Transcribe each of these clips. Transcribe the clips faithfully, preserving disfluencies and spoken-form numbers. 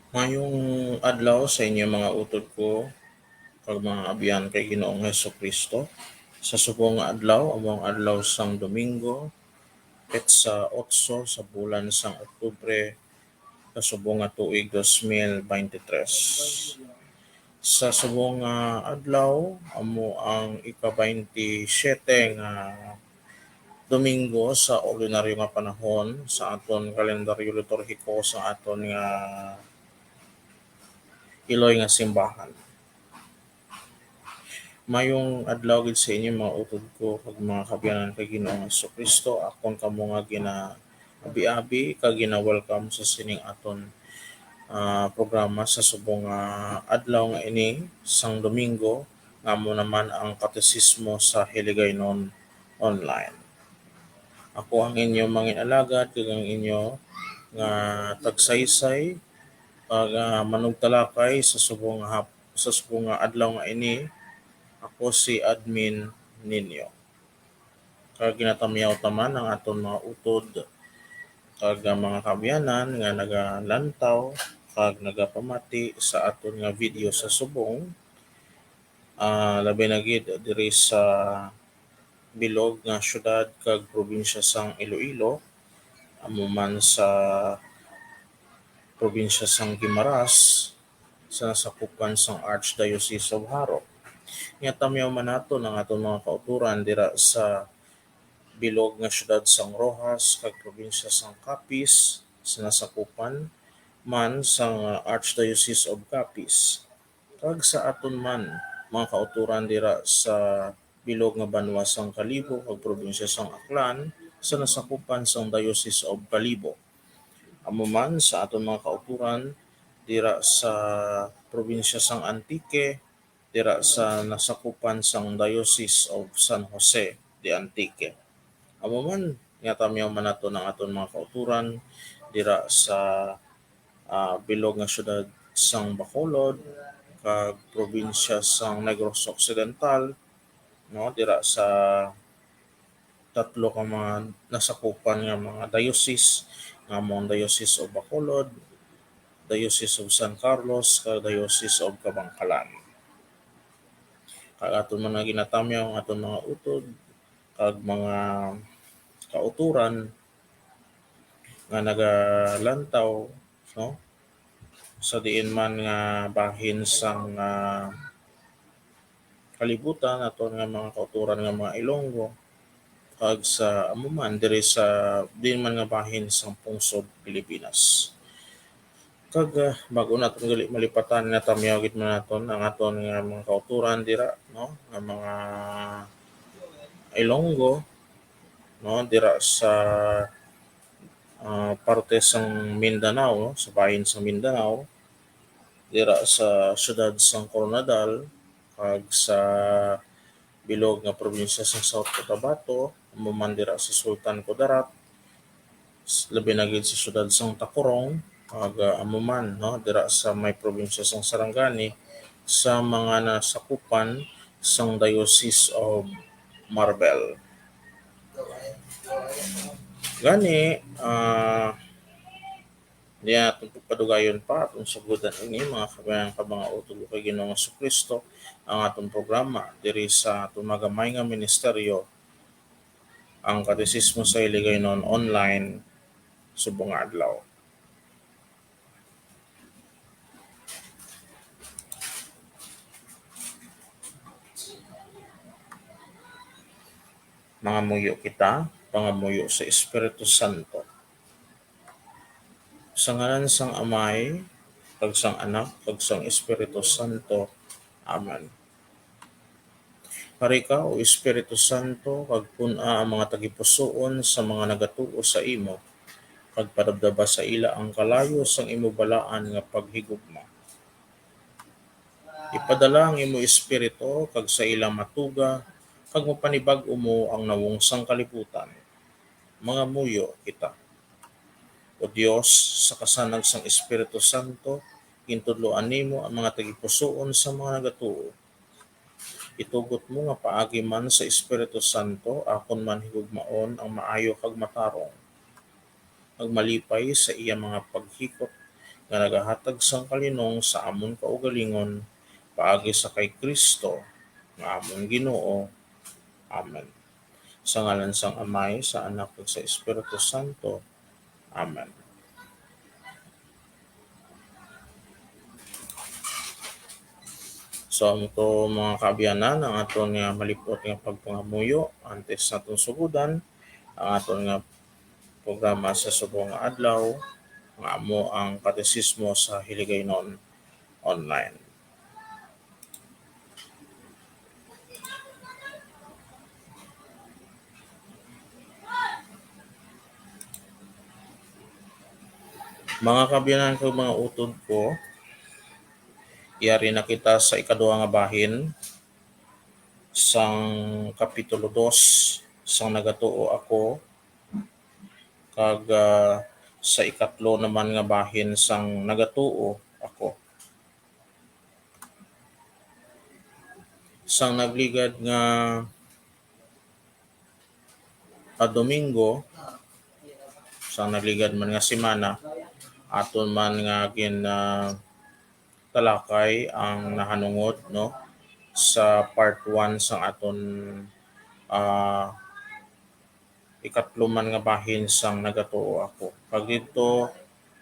Mayong adlaw sa inyo, mga utod ko, kag mga abyan kay Ginoong Jesu-Cristo. Sa subong nga adlaw, amo ang adlaw sang Domingo, petsa otso sa bulan sang Oktubre, sa subong nga tuig dos mil beintitrés. Sa subong nga adlaw, amo ang ika-baintisiyete nga Domingo sa ordinaryo nga panahon sa aton kalendaryo liturhiko sa aton nga Iloy nga simbahan. Mayong adlaw gid sa inyo, mga utod ko, kag mga kaabyanan kay Ginoong Jesu-Cristo. Akon kamo nga ginaabi-abi kag gina-welcome sa sining aton, ah, programa sa subong nga adlaw nga ini sang Domingo, nga amo naman ang Katesismo sa Hiligaynon Online. Ako ang inyo mangin-alagad kag ang inyo nga tagsaysay kag, ah, manugtalakay sa subong nga hap-, sa subong nga adlaw nga ini. Ako si admin ninyo. Kag ginatamyaw ta man ang aton mga utod kag, ah, mga kaabyanan nga nagalantaw kag nagapamati sa aton nga video sa subong, ah, labi na gid diri sa bilog nga siyudad kag probinsya sang Iloilo, amo man sa probinsya sang Guimaras, sa nasakupan sang Archdiocese of Jaro. Nga tamyaw man naton ang aton mga kautoran dira sa bilog nga siyudad sang Roxas kag probinsya sang Capiz, sa nasakupan man sang, ah, Archdiocese of Capiz, kag sa aton man mga kautoran dira sa bilog nga banwa sang Kalibo kag probinsya sang Aklan, sa nasakupan sang Diocese of Kalibo. Amo man sa aton mga kautoran dira sa probinsya sang Antique, dira sa nasakupan sang Diocese of San Jose de Antique. Amo man nga tamyaw man naton ang aton mga kautoran dira sa, ah, bilog nga siyudad sang Bacolod kag probinsya sang Negros Occidental, no, dira sa tatlo ka mga nasakupan nga mga diocese, nga amo ang Diocese of Bacolod, Diocese of San Carlos, kag Diocese of Kabankalan. Kag aton man nga ginatamyaw ang aton mga utod kag mga kautoran nga nagalantaw, no, sa diin man nga bahin sang, ah, kalibutan, aton nga mga kautoran nga mga Ilonggo, kag sa amo man diri sa diin man nga bahin sang pungsod Pilipinas. Kag, ah, bag-o naton gali malipatan nga tamyaw gid man naton ang aton nga mga kautoran dira, no, nga mga Ilonggo, no, dira sa, ah, parte sang Mindanao, no, sa bahin sang Mindanao, dira sa siyudad sang Koronadal, kag sa bilog nga probinsya sang South Cotabato, amo man dira sa Sultan Kudarat, s-, labi na gid sa siyudad sang Tacurong, kag, ah, amo man, no, dira sa may probinsya sang Sarangani, sa mga nasakupan sang Diocese of Marbel. Gani, ah, di naton padugayon pa, aton sugodan ini, mga kabayan, ka mga utod ko kay Ginoong Jesu-Cristo, ang aton programa diri sa aton magamay nga ministeryo, ang Katesismo sa Hiligaynon Online, subong nga adlaw. Mangamuyo kita, pangamuyo sa Espiritu Santo. Sa ngalan sang Amay, kag sang Anak, kag sang Espiritu Santo. Amen. Hari ka, O Espiritu Santo, kag pun-a ang mga tagipusoon sa mga nagatuo sa imo, kag padabdaba sa ila ang kalayo sang imo balaan nga paghigugma. Ipadala ang imo Espiritu, kag sa ila matuga, kag mapanibag-o mo ang nawong sang kalibutan. Mangamuyo kita. O Dios, sa kasanag sang Espiritu Santo, gintudloan nimo ang mga tagipusoon sa mga nagatuo. Itugot mo nga paagi man sa Espiritu Santo, akon man higugmaon ang maayo kag matarong, kag malipay sa iya mga paghikot, nga nagahatag sang kalinong sa amon kaugalingon paagi sa kay Cristo nga amon Ginoo. Amen. Sa ngalan sang Amay, sa Anak, ug sa Espiritu Santo. Amen. So, amo to, mga kaabyanan, ang aton nga malip-ot nga pagpangamuyo. Antes naton sugudan ang aton nga programa sa subong nga adlaw, nga amo ang Katesismo sa Hiligaynon Online. Mga kaabyanan kag mga utod ko, yari na kita sa ikaduha nga bahin sang kapitulo dos sang Nagatuo Ako, kag, ah, sa ikatlo naman nga bahin sang Nagatuo Ako. Sang nagligad nga, ah, Domingo, sang nagligad man nga semana, aton man nga gin, ah, talakay ang nahanungod, no, sa part one sang aton, ah, ikatlo man nga bahin sang Nagatuo Ako. Kag didto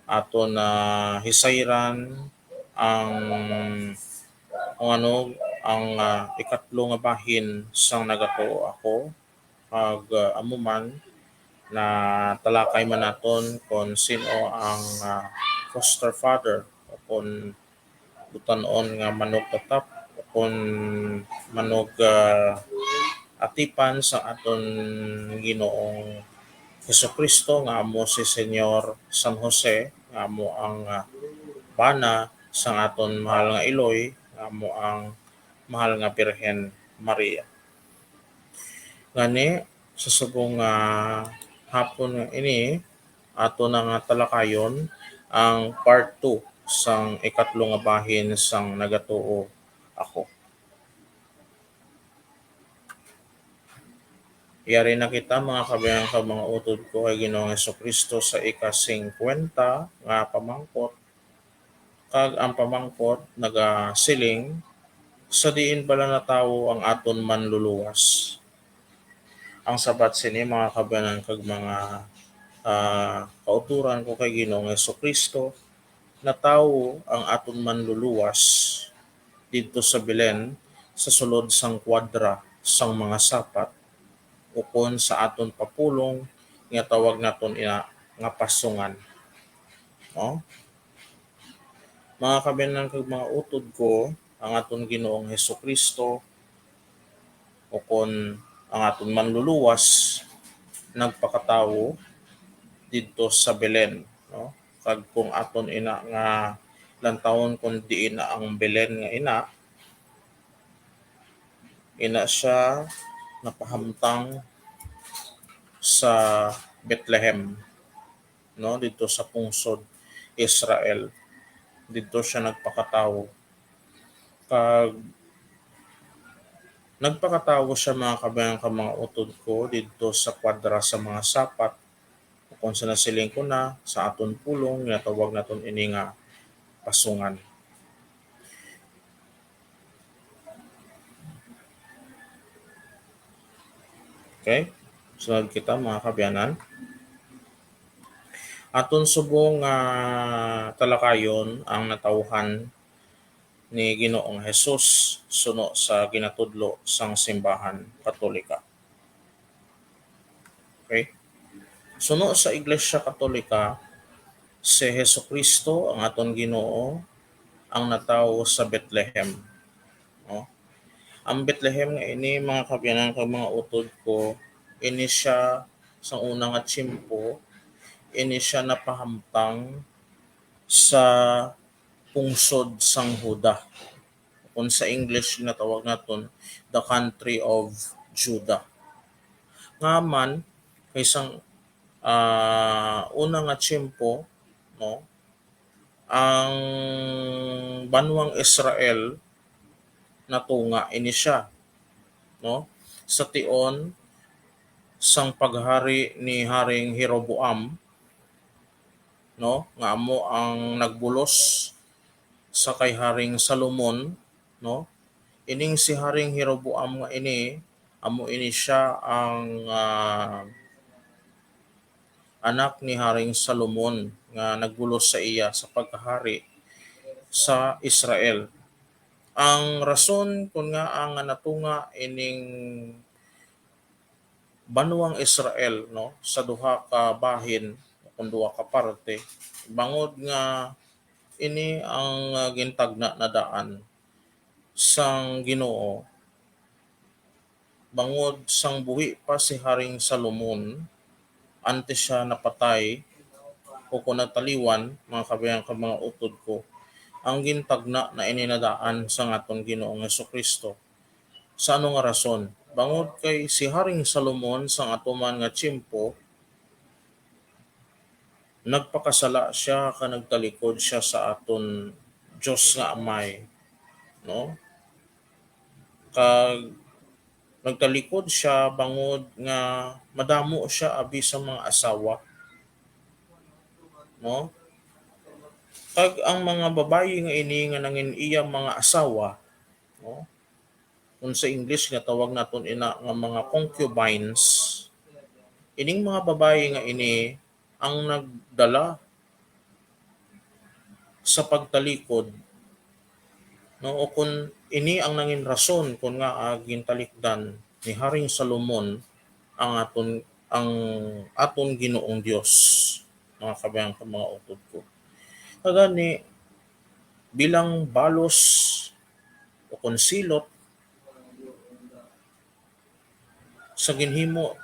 aton nahisayran ang, kung ano, ang, ah, ikatlo nga bahin sang Nagatuo Ako. Kag, ah, amo man, natalakay man naton kon sin-o ang, ah, foster father o kon butan-on nga manugtatap o kon manug-, ah, atipan sa aton Ginoong Jesu-Cristo, nga amo si Señor San Jose, nga amo ang, ah, bana sang aton mahal nga iloy, nga amo ang mahal nga Birhen Maria. Gani, sa subong nga hapon nga ini, ato na nga talakayon ang part two sang ikatlo nga bahin sang Nagatuo Ako. Yari na kita, mga kaabyanan kag mga utod ko, kay Ginoong Jesu-Cristo sa ika-singkwenta nga pamangkot, kag ang pamangkot nagasiling, "Sa diin bala natawo ang aton Manluluwas?" Ang sabat sini, mga kaabyanan kag mga, ah, kauturan ko kay Ginoong Jesu-Cristo, natawo ang aton Manluluwas didto sa Belen, sa sulod sang kwadra sang mga sapat, ukon sa aton papulong nga tawag naton ina nga pasungan. No? Mga kaabyanan kag mga utod ko, ang aton Ginoong Jesu-Cristo, ukon ang aton Manluluwas, nagpakatawo didto sa Belen, no? Kag kung aton ina nga lantawon kung diin na ang Belen nga ina, ina siya napahamtang sa Bethlehem, no, didto sa pungsod Israel. Didto siya nagpakatawo. Kag nagpakatawo siya, mga kaabyanan kag mga utod ko, didto sa kwadra sa mga sapat, ukon sa nasiling ko na, sa aton pulong, nga tawag naton ini nga pasungan. Okay? Sunod kita, mga kaabyanan. Aton subong nga talakayon ang natawhan ni Ginoong Jesus suno sa ginatudlo sang simbahan Katolika. Okay? Suno sa Iglesia Katolika, si Jesu-Cristo, ang aton Ginoo, ang natawo sa Bethlehem. No? Ang Bethlehem nga ini, mga kaabyanan kag mga utod ko, ini siya sa una nga tiyempo, ini siya napahamtang sa pungsod sang Juda. Kung sa English, ginatawag naton the country of Judah. Nga man, kay sang, ah, una nga tiyempo, no, ang banwang Israel natunga ini siya, no, sa tion sang paghari ni Haring Jeroboam, no, nga amo ang nagbulos sa kay Haring Salomon, no? Ining si Haring Jeroboam nga ini, amo ini siya ang, ah, anak ni Haring Salomon nga nagbulos sa iya sa pagkahari sa Israel. Ang rason kon ngaa nga natunga ining banwang Israel, no, sa duha ka bahin, kung duha ka parte, bangod nga ini ang, ah, gintagna na daan sang Ginoo bangod sang buhi pa si Haring Salomon, antes siya napatay o kon nataliwan, mga kabayan kag mga utod ko, ang gintagna na ini na daan sang aton Ginoong Jesu-Cristo. Sa ano nga rason? Bangod kay si Haring Salomon sang atuman nga tiyempo, nagpakasala sia kag nagtalikod sia sa aton Dios nga Amay, no? Kag nagtalikod sia bangod nga madamo sia abi sa mga asawa, no? Kag ang mga babayi nga ini nga nangin iya mga asawa, no? Kung sa English nga tawag naton ina nga mga concubines, ining mga babayi nga ini ang nagdala sa pagtalikod, no? O kun ini ang nangin rason kun ngaa gintalikdan ni Haring Salomon ang aton, ang aton Ginoong Dios, mga kabayan kag mga utod ko. Kag gani, bilang balos o kon silot sa ginhimo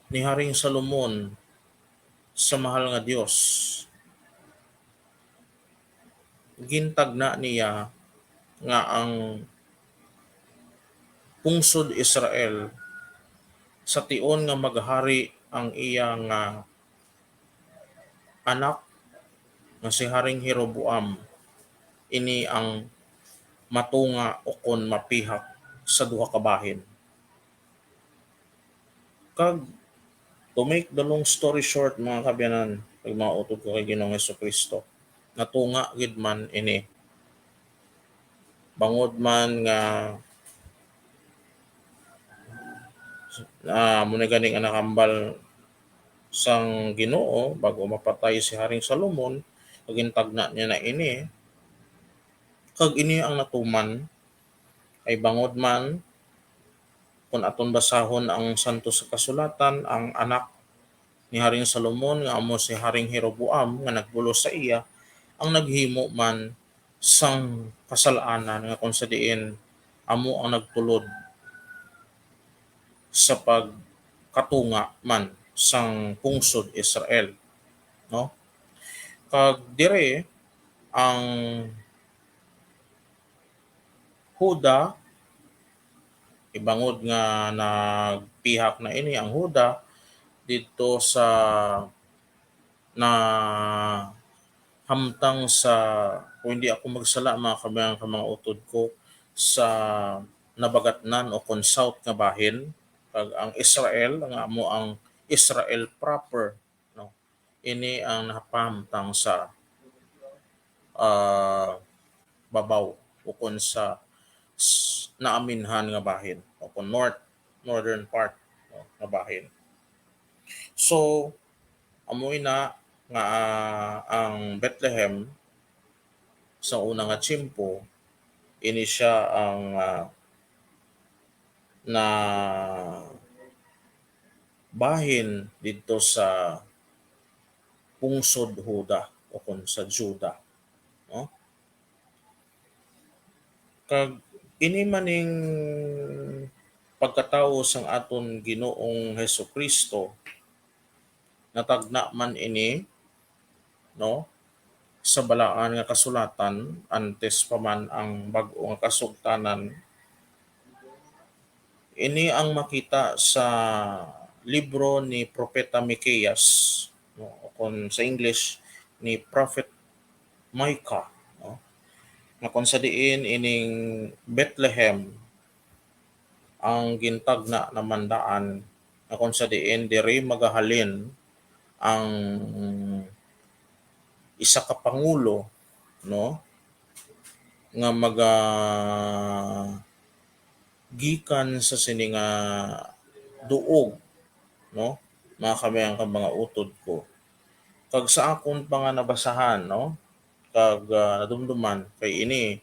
ni Haring Salomon sa mahal nga Dios, gintagna niya nga ang pungsod Israel sa tion nga maghari ang iya nga anak nga si Haring Jeroboam, ini ang matunga ukon mapihak sa duha ka bahin. Kag, to make the long story short, mga kaabyanan, kag mga utod ko kay Ginoong Jesu-Cristo, natunga gid man ini. Bangod man nga, ah, amo na gani nga nakambal sang Ginoo bago mapatay si Haring Salomon, kag gintagna niya na ini, kag ini ang natuman, ay bangod man, kon aton basahon ang Santos nga Kasulatan, ang anak ni Haring Salomon, nga amo si Haring Jeroboam, nga nagbulos sa iya, ang naghimo man sang kasal-anan, nga kon sa diin amo ang nagtulod sa pagkatunga man sang pungsod Israel, no? Kag diri ang Juda, ibangod nga nagpihak na ini ang Juda didto sa, na hamtang sa, kung hindi ako magsala, mga kabayan kag mga utod ko, sa nabagatnan o kon south nga bahin, kag ang Israel nga amo ang Israel proper, no? Ini ang napahamtang sa, ah, babaw ukon sa s-, naaminhan nga bahin, ukon north, northern part, no, nga bahin. So, amo ina nga, ah, ang Bethlehem sa una nga tiyempo, ini sia ang, ah, na bahin didto sa pungsod Juda, ukon sa Juda, no? Kag ini maning pagkatawo sang aton Ginoong Jesu-Cristo, natagna man ini, no, sa Balaan nga Kasulatan, antes pa man ang Bag-o nga Kasugtanan. Ini ang makita sa libro ni Propeta Miqueas, no, o kon sa English, ni Prophet Micah, no, nga kon sa diin ining Bethlehem ang gintagna naman daan, nga kon sa diin diri magahalin ang isa ka pangulo, no, nga maga-, gikan sa sini nga duog, no, mga kabayan kag mga utod ko. Kag sa akon pa nga nabasahan, no, kag, ah, nadumduman, kay ini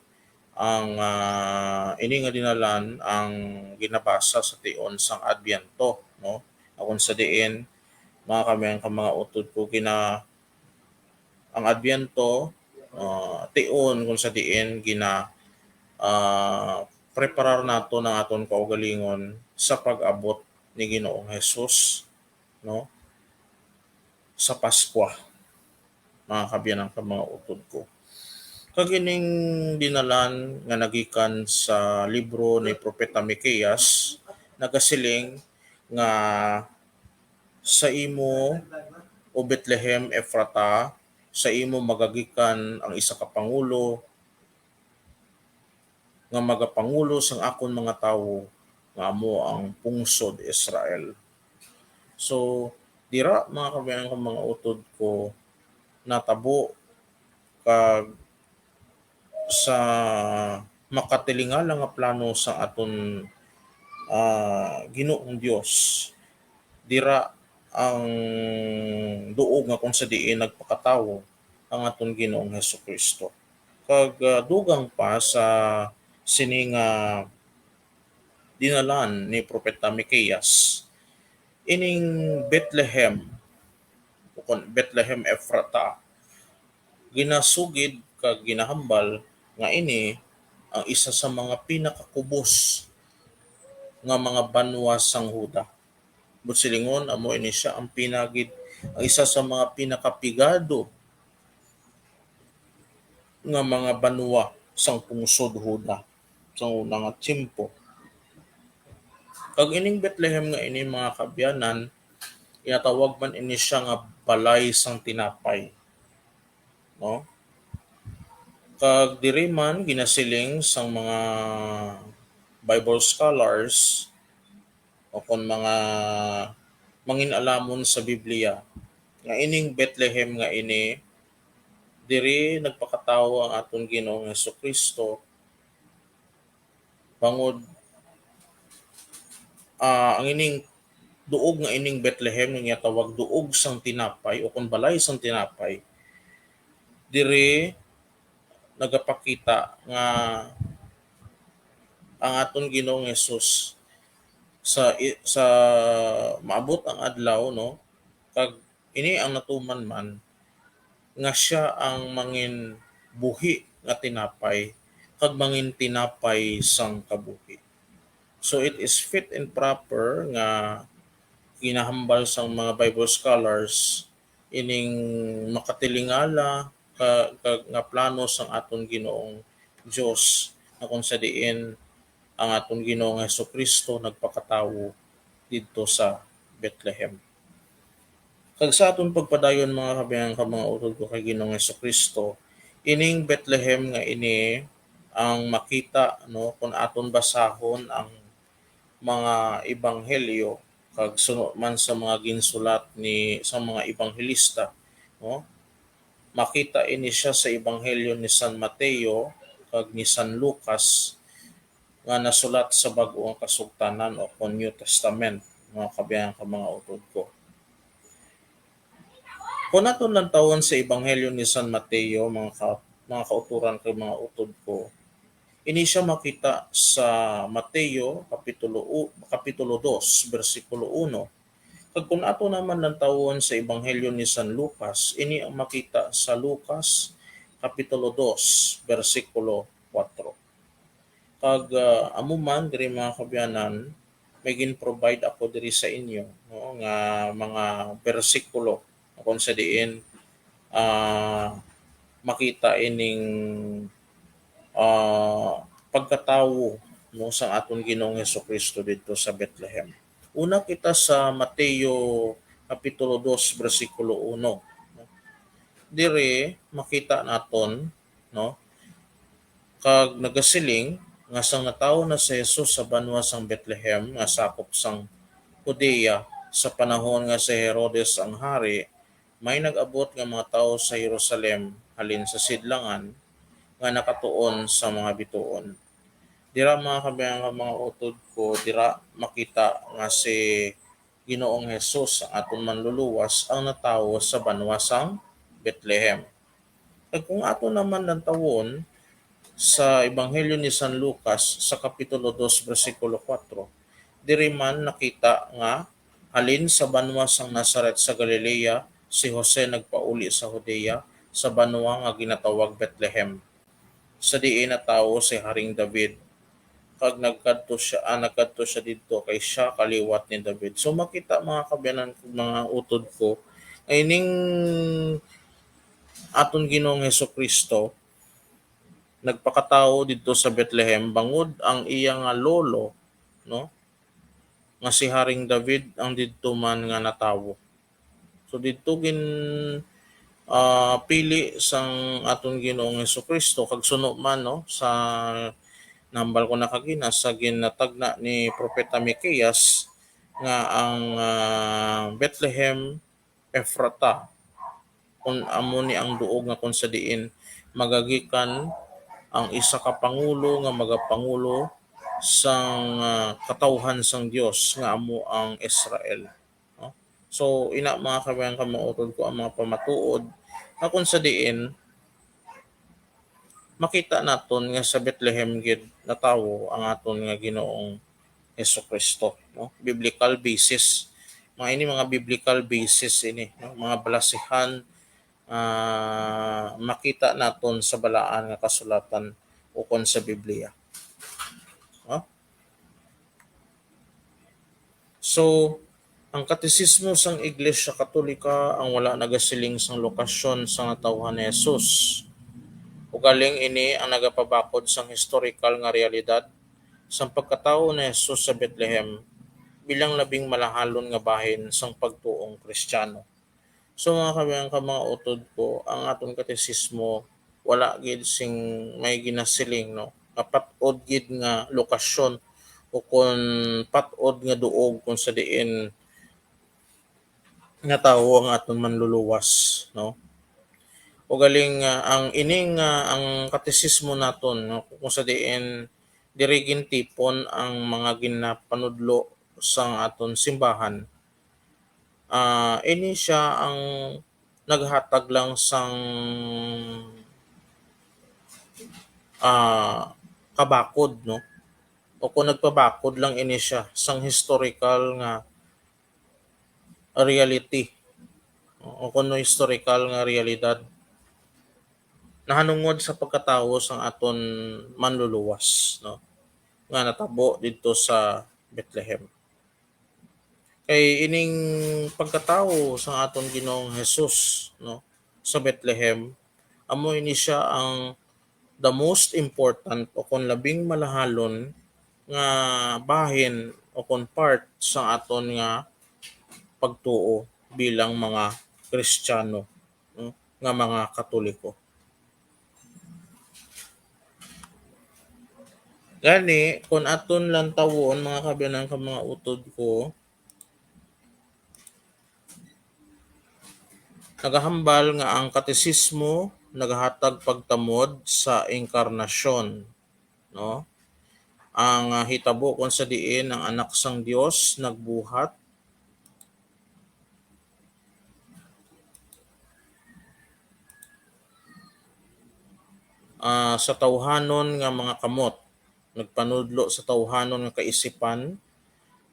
ang, ah, ini nga dinalan ang ginabasa sa tion sang Adbyento, no? Akon sa diin, mga kabayan kag mga utod ko, gina-, ang Adbyento, ah, tion kung sa diin gina-, ah, preparar nato ang aton kaugalingon sa pag-abot ni Ginoong Jesus, no? Sa Paskwa, mga kaabyanan kag mga utod ko. Kag ining dinalan nga nagikan sa libro ni Propeta Miqueas nagasiling nga, "Sa imo, O Bethlehem Efrata, sa imo magagikan ang isa ka pangulo nga magapangulo sang akon mga tawo, nga amo ang pungsod Israel." So, dira, mga kaabyanan kag mga utod ko, natabo kag sa makatilingala nga plano sa aton, ah, Ginoong Dios, dira ang duog nga kung sa diin nagpakatawo ang aton Ginoong Jesu-Cristo. Kag, ah, dugang pa sa sini nga dinalan ni Propeta Miqueas, ining Bethlehem, ukon Bethlehem Efrata, ginasugid kag ginahambal nga ini ang isa sa mga pinakakubos nga mga banwa sang Juda. Buot silingon, amo ini sia ang pinagid-, ang isa sa mga pinakapigado nga mga banwa sang pungsod Juda sang una nga tiyempo. Kag ining Bethlehem nga ini, mga kaabyanan, ginatawag man ini sia nga balay sang tinapay, no? Kag diri man ginasiling sang mga Bible scholars o kon mga mangin-alamon sa Biblia nga ining Bethlehem nga ini, diri nagpakatawo ang aton Ginoong Jesu-Cristo, bangod, ah, ang ining duog nga ining Bethlehem nga ginatawag duog sang tinapay o kon balay sang tinapay, diri nagapakita nga ang aton Ginoong Jesus sa i-, sa maabot ang adlaw, no, kag ini ang natuman man nga sia ang mangin buhi nga tinapay kag mangin tinapay sang kabuhi. So it is fit and proper nga ginahambal sang mga Bible scholars ining makatilingala ka, ka, nga plano sang aton Ginoong Dios, nga kung sa diin ang aton Ginoo nga Jesu-Cristo nagpakatawo didto sa Bethlehem. Kag sa aton pagpadayon, mga kaabyanan kag mga utod ko kay Ginoong Jesu-Cristo, ining Bethlehem nga ini ang makita, no, kung aton basahon ang mga ebanghelyo, kag suno man sa mga ginsulat ni, sa mga ebanghelista, no? Makita ini sia sa Ebanghelyo ni San Mateo kag ni San Lucas nga nasulat sa Bag-o nga Kasugtanan o kon New Testament, mga kaabyanan kag mga utod ko. Kung aton lantawon sa Ebanghelyo ni San Mateo, mga ka-, mga kautoran kag mga utod ko, ini sia makita sa Mateo kapitulo u-, kapitulo dos, bersikulo uno. Kag kung aton naman lantawon sa Ebanghelyo ni San Lucas, ini ang makita sa Lucas kapitulo dos, bersikulo kuwatro. Kag, ah, amo man diri, mga kaabyanan, may gin-provide ako diri sa inyo, no, nga mga bersikulo kung sa diin, ah, makita ining, ah, pagkatawo, no, sang aton Ginoong Jesu-Cristo didto sa Bethlehem. Una kita sa Mateo kapitulo dos, bersikulo uno, no? Diri makita naton, no? Kag nagasiling nga sang natawo na si Jesus sa banwa sang Bethlehem nga sakop sang Judea, sa panahon nga si Herodes ang hari, May nag-abot nga mga tawo sa Jerusalem halin sa sidlangan nga nakatuon sa mga bituon. Dira, mga kabayan nga mga utod ko, dira makita nga si Ginoong Jesus, ang aton Manluluwas, ang natawo sa banwa sang Bethlehem. Kag kung ato naman lantawon sa Ebanghelyo ni San Lucas sa Kapitulo dos, bersikulo kuwatro, diri man nakita nga halin sa banwa sang Nazaret sa Galilea si Jose nagpauli sa Judea, sa banwa nga ginatawag Bethlehem, sa diin natawo si Haring David, kag nagkadto sia, ah, nagkadto sia didto kay sia kaliwat ni David. So, makita, mga kaabyanan kag mga utod ko, nga ining aton Ginoong Jesu-Cristo nagpakatawo didto sa Bethlehem bangod ang iya nga lolo, no, nga si Haring David ang didto man nga natawo. So, didto gin, ah, pili sang aton Ginoong Jesu-Cristo, kag suno man, no, sa nahambal ko na kagina, sa ginatagna ni Propeta Miqueas nga ang, ah, Bethlehem Efrata, kun amo ni ang duog nga kun sa diin magagikan ang isa ka pangulo nga magapangulo sang, ah, katawhan sang Dios nga amo ang Israel. No? So, ina, mga kabayan, ka mga utod ko, ang mga pamatuod nga kun sa diin makita naton nga sa Bethlehem gid natawo ang aton nga Ginoong Jesu-Cristo, no? Biblical basis. Mga ini, mga biblical basis ini, no? Mga balasehan, ah, makita naton sa Balaan nga Kasulatan ukon sa Biblia. No? So, ang Katesismo sang Iglesia Katolika ang wala nagasiling sang lokasyon sang natawhan ni Jesus. Ugaling ini ang nagapabakod sang historikal nga realidad sang pagkatawo ni Jesus sa Bethlehem bilang labing malahalon nga bahin sang pagtuong Kristiyano. So, mga kabayan, ka mga utod ko, ang aton Katesismo wala gid sing may ginasiling, no, nga pat-od gid nga lokasyon o kon pat-od nga duog kung sa diin nga tawo ang aton Manluluwas, no? Ugaling, ah, ang ining, ah, ang Katesismo naton, no, kung sa diin diri gintipon ang mga ginapanudlo sang aton simbahan. Ah, ini sia ang naghatag lang sang, ah, kabakod, no? O kung nagpabakod lang ini sia sang historical nga reality, o kung historical nga realidad nahanungod sa pagkatawo sang aton Manluluwas, no, nga natabo didto sa Bethlehem. Kay ining pagkatawo sang aton Ginoong Jesus, no, sa Bethlehem, amo ini sia ang the most important o kon labing malahalon nga bahin o kon part sa aton nga pagtuo bilang mga Kristiyano, no, nga mga Katoliko. Gani, kung aton lantawon, mga kaabyanan kag mga utod ko, nagahambal nga ang Katesismo nagahatag pagtamod sa inkarnasyon, no? Ang, ah, hitabo kung sa diin ang Anak sang Dios nagbuhat, ah, sa tawhanon nga mga kamot, nagpanudlo sa tawhanon nga kaisipan,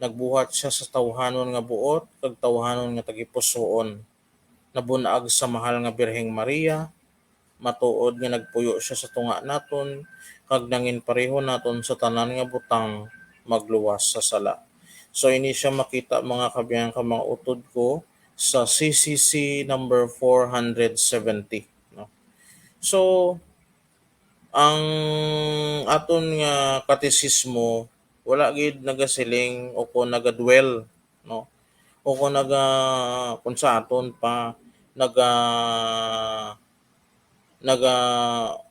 nagbuhat sia sa tawhanon nga buot kag tawhanon nga tagipusoon, nabun-ag sa mahal nga Birheng Maria, matuod nga nagpuyo sia sa tunga naton, kag nangin pareho naton sa tanan nga butang magluwas sa sala. So, ini sia makita, mga kaabyanan kag mga utod ko, sa C C C number four hundred seventy, no? So, ang aton nga katesismo wala gid nagasiling o kon nagadwell, no? O kon naga-, kon sa aton pa, naga-, naga-,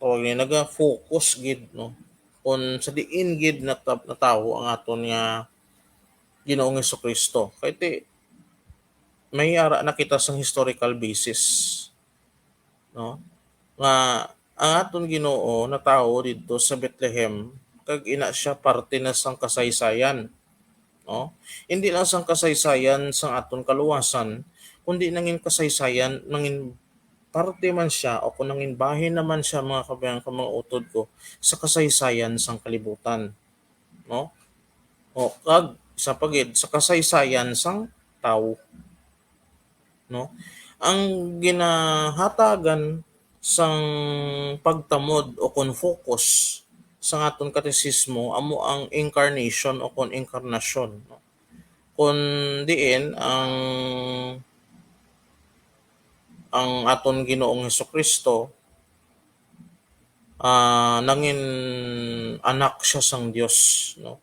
tawag ni, naga-focus gid, no, kon sa diin gid nata-, natawo ang aton nga Ginoong Jesu-Cristo. Kay ti, may ara na kita sang historical basis, no? Nga ang aton Ginoo natawo didto sa Bethlehem, kag ina sia parte na sang kasaysayan, no? Hindi lang sang kasaysayan sang aton kaluwasan, kundi nangin kasaysayan, nangin parte man sia, o kung nangin bahin naman sia, mga kabayan, ka mga utod ko, sa kasaysayan sang kalibutan, no? O, kag sa pagid sa kasaysayan sang tawo, no? Ang ginahatagan sang pagtamod o kon focus sa aton katesismo amo ang incarnation o kon inkarnasyon, no? Kon diin ang, ang aton Ginoong Hesukristo, ah, nangin anak sia sang Dios, no?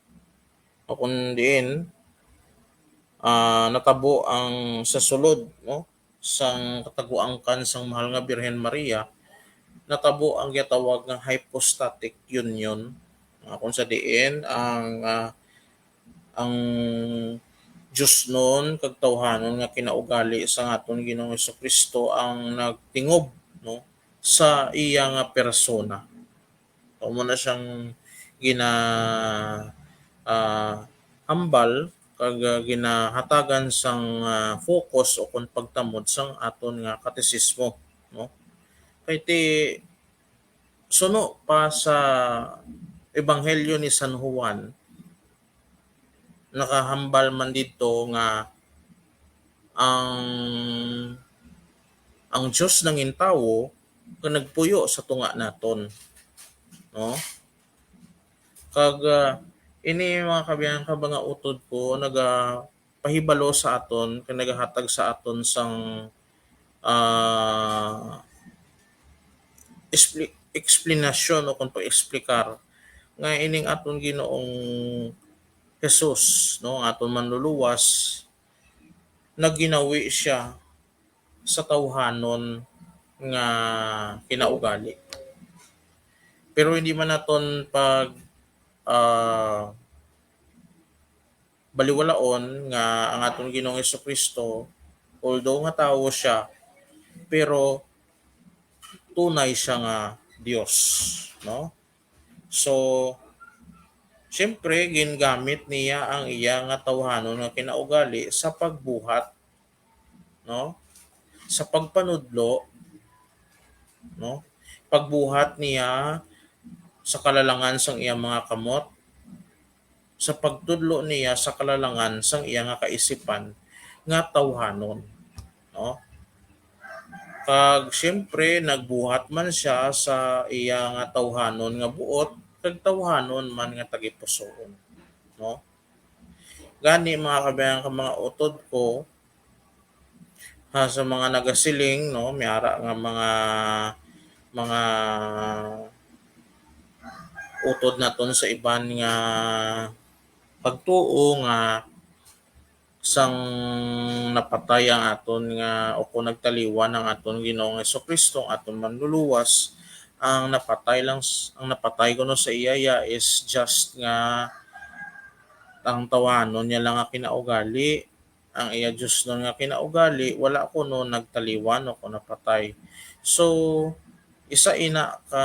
O kon diin, ah, natabo ang sa sulod, no, sang kataguangkan sang Mahal nga Birhen Maria, natabo ang ginatawag nga hypostatic union, ah, kung sa diin ang, ah, ang diosnon kag tawhanon nga kinaugali sang aton Ginoong Jesu-Cristo ang nagtingob, no, sa iya nga persona. Amo na siyang gina-, ah, hambal kag, ah, ginahatagan sang, ah, focus o kon pagtamod sang aton nga katesismo, no? Kay ti suno pa sa Ebanghelyo ni San Juan, nakahambal man didto nga ang, ang Dios nangin tawo kag nagpuyo sa tunga naton, no? Kag, ah, ini, mga kabayan, ka mga utod ko, nagapahibalo sa aton kag nagahatag sa aton sang, ah, expli-, eksplanasyon o kung pag-explicar nga ining aton Ginoong Jesus, no, ang aton Manluluwas, nagginawi siya sa tawhanon nga kinaugali. Pero hindi man naton pag, ah, baliwalaon nga ang aton Ginoong Jesu-Cristo, although nga tawo siya, pero tunay siya nga Dios, no? So, siyempre, gingamit niya ang iya nga tawhanon nga kinaugali sa pagbuhat, no? Sa pagpanudlo, no? Pagbuhat niya sa kalalangan sang iya mga kamot, sa pagtudlo niya sa kalalangan sang iya nga kaisipan nga tawhanon, no? Kag siyempre, nagbuhat man sia sa iya nga tawhanon nga buot, kag tawhanon man nga tagipusoon, no? Gani, mga kabayan, ka mga utod ko, ha, sa mga nagasiling, no, may ara nga mga, mga utod naton sa iban nga pagtuo nga sang napatay ang aton nga, o kung nagtaliwan ang aton Ginoong Jesu-Cristo, ang aton Manluluwas, ang napatay lang s-, ang napatay kuno sa iya, iya is just nga ang tawhanon niya lang nga kinaugali, ang iya diosnon nga kinaugali, wala kuno nagtaliwan o kung napatay. So, isa ina ka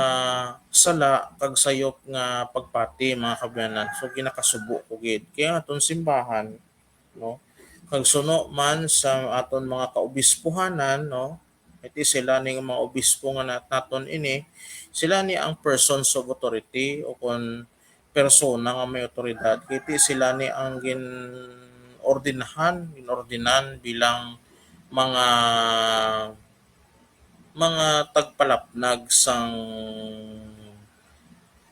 sala kag sayop nga pagpati, mga kaabyanan. So, ginakasubo ko gid. Kaya ang aton simbahan, no? Kag suno man sa aton mga kaobispuhanan, no? Iti sila ni nga mga obispo nga nat-, naton ini, sila ni ang persons of authority o kon persona nga may awtoridad, kay ti sila ni ang gin-ordinahan, ginordinan bilang mga, mga tagpalapnag sang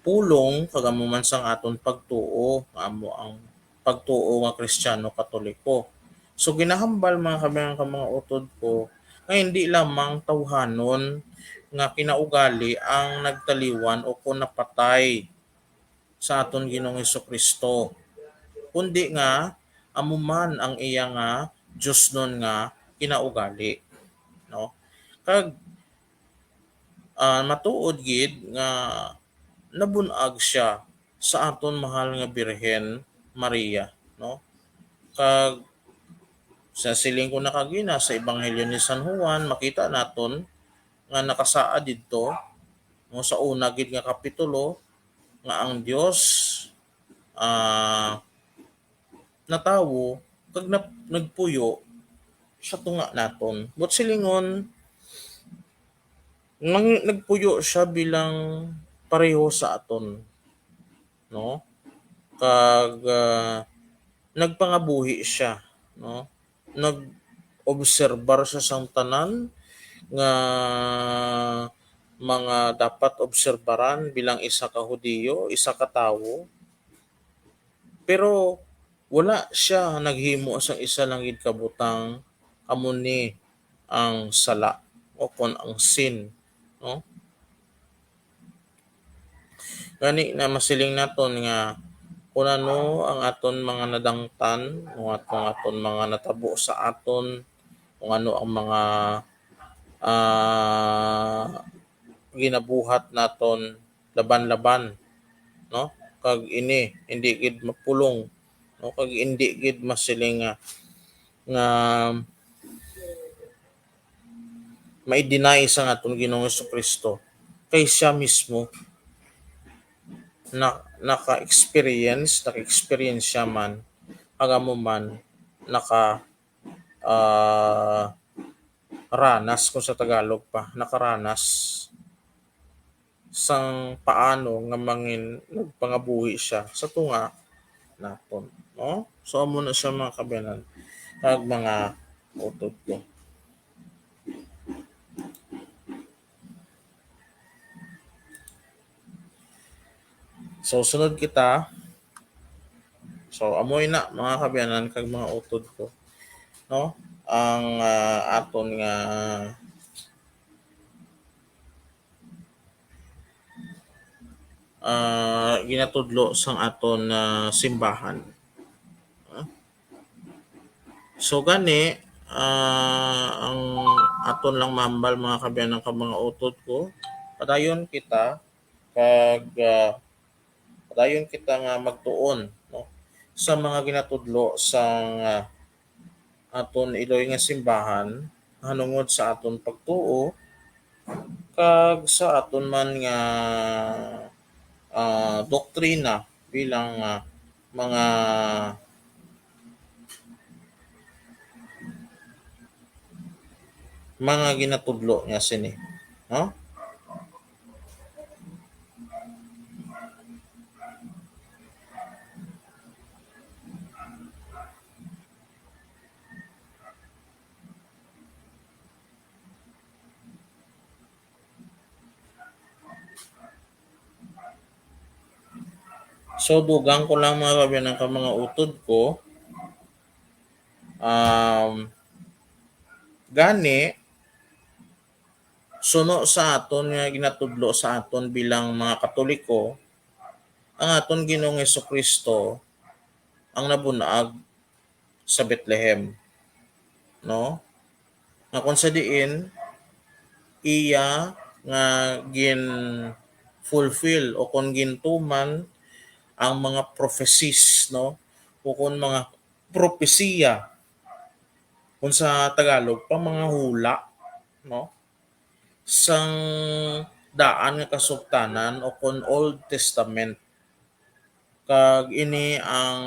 pulong, kag amo man sang aton pagtuo, nga amo ang pagtuo nga Kristiyano Katoliko. So, ginahambal, mga kaabyanan, ka mga utod ko, nga hindi lamang tawhanon nga kinaugali ang nagtaliwan o kon napatay sa aton Ginoong Jesu-Cristo, kundi nga amo man ang iya nga diosnon nga kinaugali, no? Kag, ah, matuod gid nga nabun-ag sia sa aton mahal nga Birhen Maria, no? Kag Sa siling ko na kagina, sa Ebanghelyo ni San Juan, makita naton nga nakasaad didto, no, sa una gid nga kapitulo, nga ang Dios, ah, natawo kag nap-, nagpuyo sa tunga naton. Buot silingon, nang-, nagpuyo siya bilang pareho sa aton, no? Kag, ah, nagpangabuhi siya, no? Nag-obserbar siya sang tanan nga mga dapat obserbaran bilang isa ka Hudiyo, isa ka tawo. Pero wala siya naghimo sang isa lang gid ka butang, amo ni ang sala, o kon ang sin, no? Gani na masiling naton nga kung ano ang aton mga nadangtan, o aton, aton mga natabo sa aton, kung ano ang mga, ah, ginabuhat naton laban-laban, no? Kag ini, hindi gid mapulong, no? Kag hindi gid masiling nga, nga mai-deny sang aton Ginoong Jesu-Cristo, kay siya mismo na, naka-experience, naka-experience siya man, kag amo man, naka, ah, ranas, kung sa Tagalog pa, nakaranas sang paano nga mangin-, nagpangabuhi siya sa tunga naton, no? So, amo na siya, mga kaabyanan, kag mga utod ko. So, sunod kita. So, amo na, mga kaabyanan kag mga utod ko, no? Ang, ah, aton nga, ah, ginatudlo sang aton, ah, simbahan. Ah? So, gani, ah, ang aton lang mahambal, mga kaabyanan kag mga utod ko, padayon kita kag, ah, padayon kita nga magtuon, no, sa mga ginatudlo sang, ah, aton iloy nga simbahan, nahanungod sa aton pagtuo kag sa aton man nga, ah, doktrina bilang, ah, mga, mga ginatudlo niya sini, no? So, dugang ko lang, mga kaabyanan kag mga utod ko. Um, gani, suno sa aton nga ginatudlo sa aton bilang mga Katoliko, ang aton Ginoong Jesu-Cristo ang nabun-ag sa Bethlehem, no? Nga kung sa diin, iya nga gin-fulfill o kung gintuman ang mga prophecies, no? O kung mga propesiya, kung sa Tagalog pa, mga hula, no? Sang daan nga kasugtanan o kung Old Testament. Kag ini ang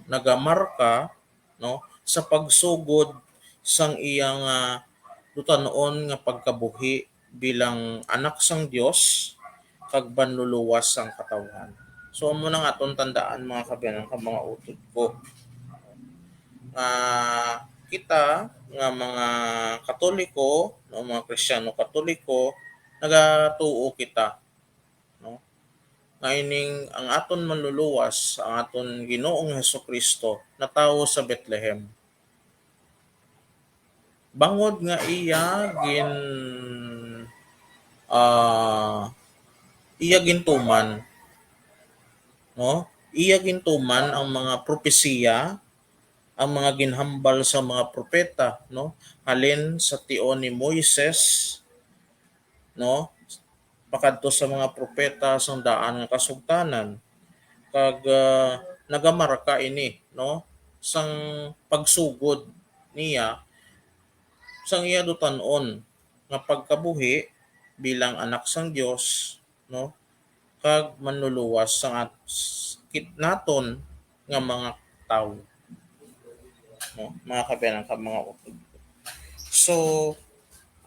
nagamarka, no, sa pagsugod sang iya nga dutan-on nga pagkabuhi bilang Anak sang Dios kag Manluluwas sang katawhan. So, amo na nga aton tandaan, mga kaabyanan kag mga utod ko, nga kita nga mga Katoliko, no, mga Kristiyano Katoliko, nagatuo kita, no, nga ining ang aton Manluluwas, ang aton Ginoong Jesu-Cristo, natawo sa Bethlehem. Bangod nga iya gin-, ah, iya gintuman, no? Iya gintuman ang mga propesiya, ang mga ginhambal sa mga propeta, no? Halin sa tion ni Moises, no, pakadto sa mga propeta sang daan nga kasugtanan, kag, ah, nagamarka ini, no, sang pagsugod niya sang iya dutan-on nga pagkabuhi bilang anak sang Dios, no, kag manluluwas sang at-, kit-, naton nga mga tawo, no, mga kaabyanan kag mga utod. So,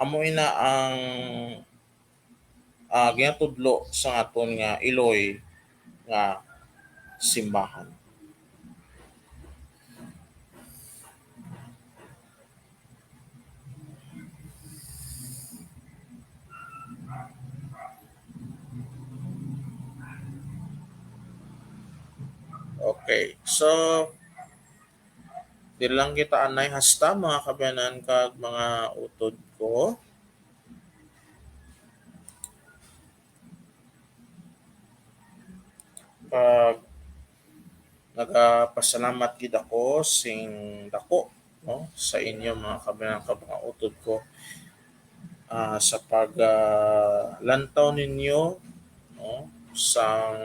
amo ina ang, ah, ginatudlo sa aton nga Iloy nga simbahan. Okay, so, di lang kita anay hasta, mga kaabyanan kag mga utod ko. Kag nagapasalamat gid ako sing dako, no, sa inyo, mga kaabyanan kag mga utod ko, ah, sa pag, ah, lantaw ninyo, no, sang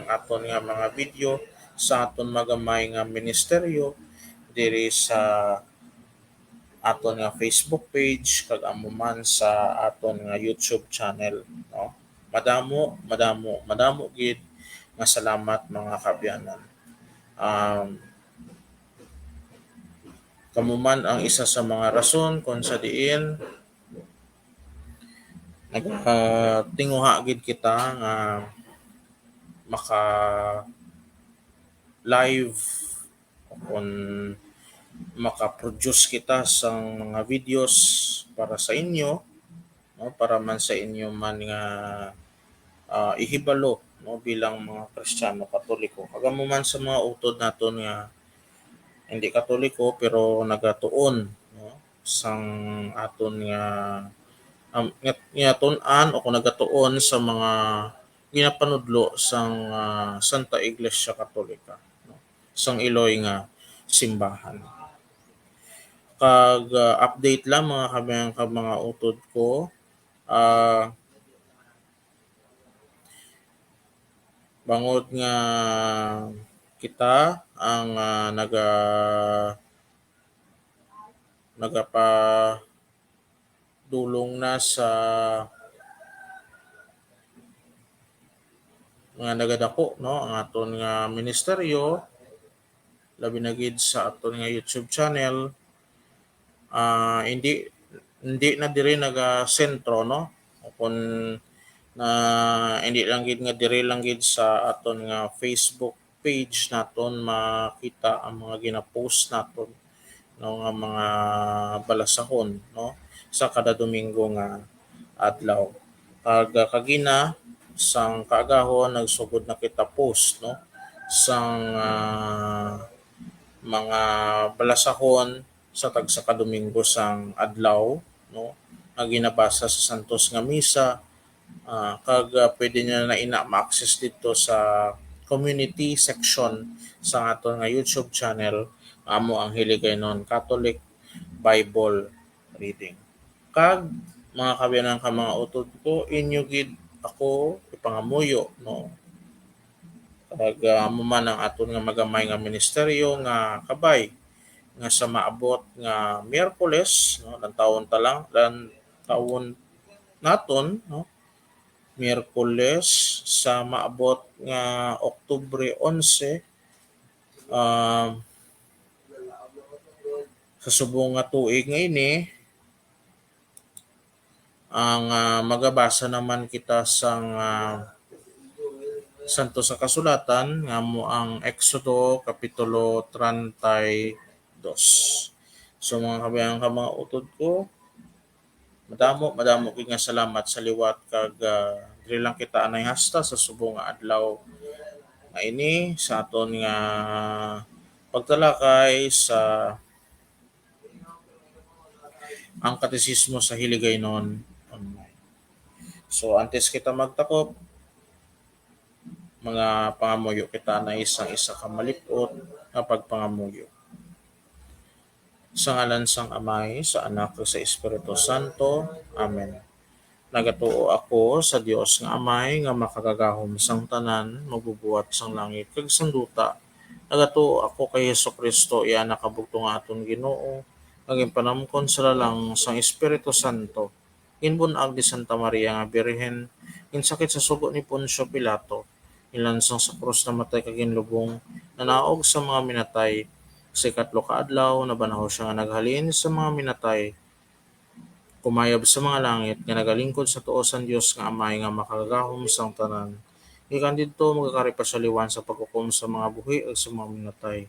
aton nga mga video, sa aton magamay nga ministeryo diri sa aton nga Facebook page, kag amo man sa aton nga YouTube channel, no? Madamo, madamo, madamo gid nga salamat, mga kaabyanan. Um, kamo man ang isa sa mga rason kung sa diin nagatinguha gid kita nga maka-live o kon maka-produce kita sang mga videos para sa inyo, no, para man sa inyo man nga, ah, ihibalo, no, bilang mga Kristiyano Katoliko. Kag amo man sa mga utod naton nga hindi Katoliko pero nagatuon, no, sang aton nga, um, nga, nga tun-an o kung nagatuon sa mga ginapanudlo sang, ah, Santa Iglesia Katolika, no, sang Iloy nga simbahan. Kag, ah, update lang, mga kaabyanan kag mga utod ko, ah, bangod nga kita ang, ah, naga-, nagapa-, dulong na sa nga nagadako, no, ang aton nga ministeryo, labi na gid sa aton nga YouTube channel. Ah, hindi, hindi na diri nagasentro, no, o kun na, hindi lang gid nga diri lang gid sa aton nga Facebook page naton makita ang mga gina-post naton, no, nga mga balasahon, no, sa kada Domingo nga adlaw. Kag, ah, kagina, sang kaagahon, nagsugod na kita post, no, sang, ah, mga balasahon sa tagsa ka Domingo sang adlaw, no, nga ginabasa sa Santos nga Misa, ah, kag, ah, pwede niyo na ina ma-access didto sa community section sa aton nga YouTube channel, nga amo ang Hiligaynon Catholic Bible Reading. Kag, mga kaabyanan kag mga utod ko, inyo gid ako ipangamuyo, no? Kag, ah, amo man ang aton nga magamay nga ministeryo nga kabay nga sa maabot nga Miyerkules, no, lantawon ta lang, lantawon naton, no, Miyerkules sa maabot nga Oktubre onse, um, sa subong nga tuig nga ini, ang, ah, magabasa naman kita sang, ah, Santos nga Kasulatan, nga amo ang Exodo Kapitulo treinta y dos. So, mga kaabyanan kag mga utod ko, madamo, madamo gid nga salamat sa liwat kag, ah, diri lang kita anay hasta sa subong nga adlaw nga ini sa aton nga pagtalakay sa ang Katesismo sa Hiligaynon Online. So, antes kita magtakop, mga pangamuyo kita na isang isa ka malip-ot nga pagpangamuyo. Sa ngalan sang Amay, sa Anak, ug sa Espiritu Santo. Amen. Nagatuo ako sa Dios nga Amay nga makagagahom sang tanan, magbubuhat sang langit kag sang duta. Nagatuo ako kay Jesu-Cristo, iya Anak nga bugtong nga aton Ginoo, Ang ginpanamkon sa lalang sang Espiritu Santo, ginbun-ag ni Santa Maria nga Birhen, ginsakit sa sugo ni Poncio Pilato, ginlansang sa krus, namatay kag ginlubong, nanaog sa mga minatay, sa ikatlo ka adlaw nabanhaw siya nga naghalin sa mga minatay, kumayab sa mga langit, nga nagalingkod sa tuo sang Dios nga Amay nga makagagahom sang tanan. Gikan didto magakari pa siya liwat sa paghukom sa mga buhi ag sa mga minatay.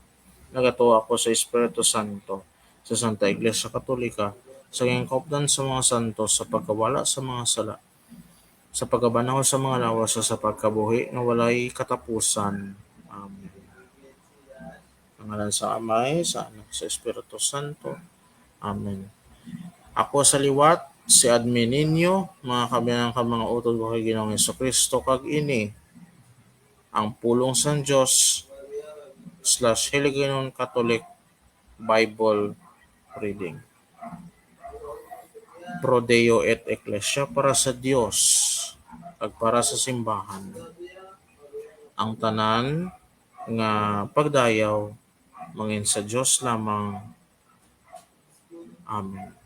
Nagatuo ako sa Espiritu Santo, sa Santa Iglesia Katolika, sa ginkaupdan sa mga santos, sa pagkawala sa mga sala, sa pagkabanhaw sa mga lawas, sa pagkabuhi nga walay katapusan. Amen. Sa ngalan sa Amay, sa Anak, sa Espiritu Santo. Amen. Ako sa liwat, si Admin ninyo, mga kaabyanan kag mga utod ko kay Ginoong Jesu-Cristo, kag ini ang pulong sang Dios / Hiligaynon Catholic Bible Reading. Pro Deo et Ecclesia, para sa Dios kag para sa simbahan. Ang tanan nga pagdayaw mangin sa Dios lamang. Amen.